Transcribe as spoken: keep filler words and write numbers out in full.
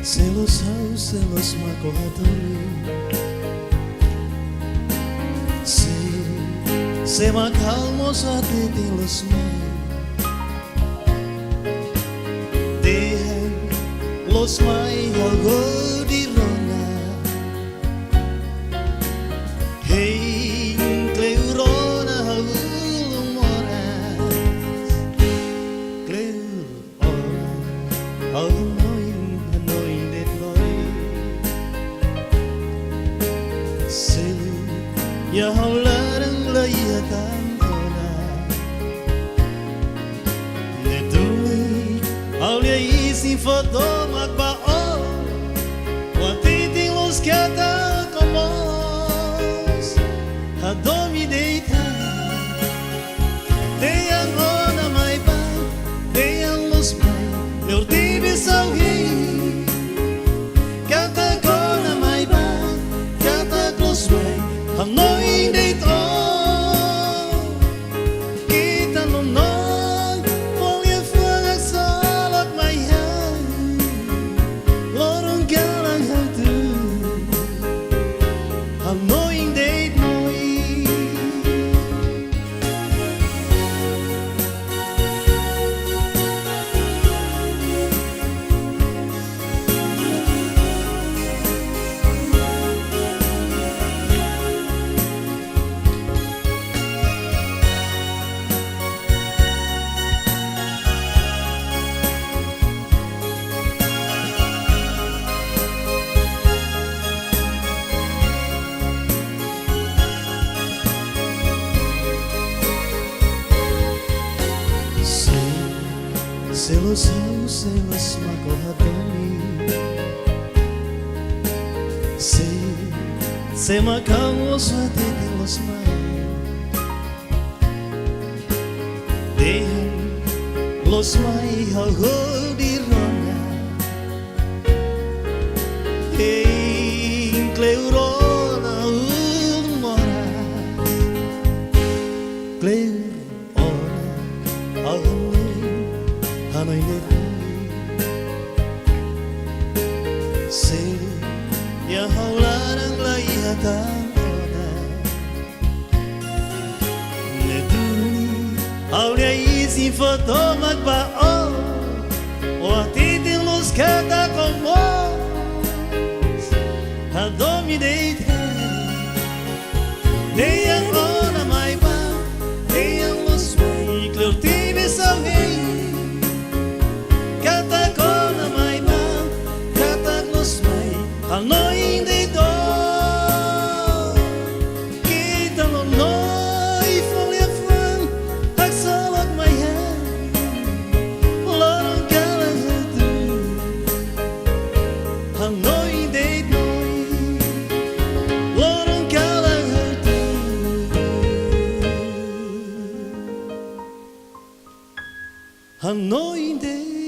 Se loos ha'u, se loos mak ó hato'o. Se, se mak ha'u mós hatete loos mai. Dehan loos mai ha'u hodi rona. Hein kleur ona ha'u ulun moras. Kleur ona ha'u hanoin, hanoin de'it loos. Selu iha ha'u laran la iha tan ona. Ne'e duni ha'u-nia isin fó tomak ba ó. Ó hatete loos katak ó mós hadomi de'it. Dehan ona mai bá, dehan loos mai, kleur tebes ha'u hein. Katak ona mai bá, katak loos mai, hanoin de'it ó. Keta loloos, folin-fuan haksolok mai ha'u. Loron kalan ha'u tuur, hanoin de'it loos. Se, se loos ha'u, se loos mak ó hato'o. Se, se mak ha'u mós hatete loos mai. Dehan loos mai ha'u hodi rona. Hein kleur ona ulun moras. Kleur ona ha'u hanoin, hanoin de'it. Selu iha ha'u laran la iha tan ona. Ne'e duni ha'u-nia isin fó tomak ba ó. Ó hatete loos katak ó mós hadomi de'it. Dehan ona mai bá, dehan loos mai, kleur tebes ha'u hein. Katak ona mai bá, katak loos mai, hanoin de'it ó. Keta loloos, folin-fuan haksolok mai ha'u. Loron kalan ha'u tuur, hanoin de'it loos. Loron kalan ha'u tuur, hanoin de'it.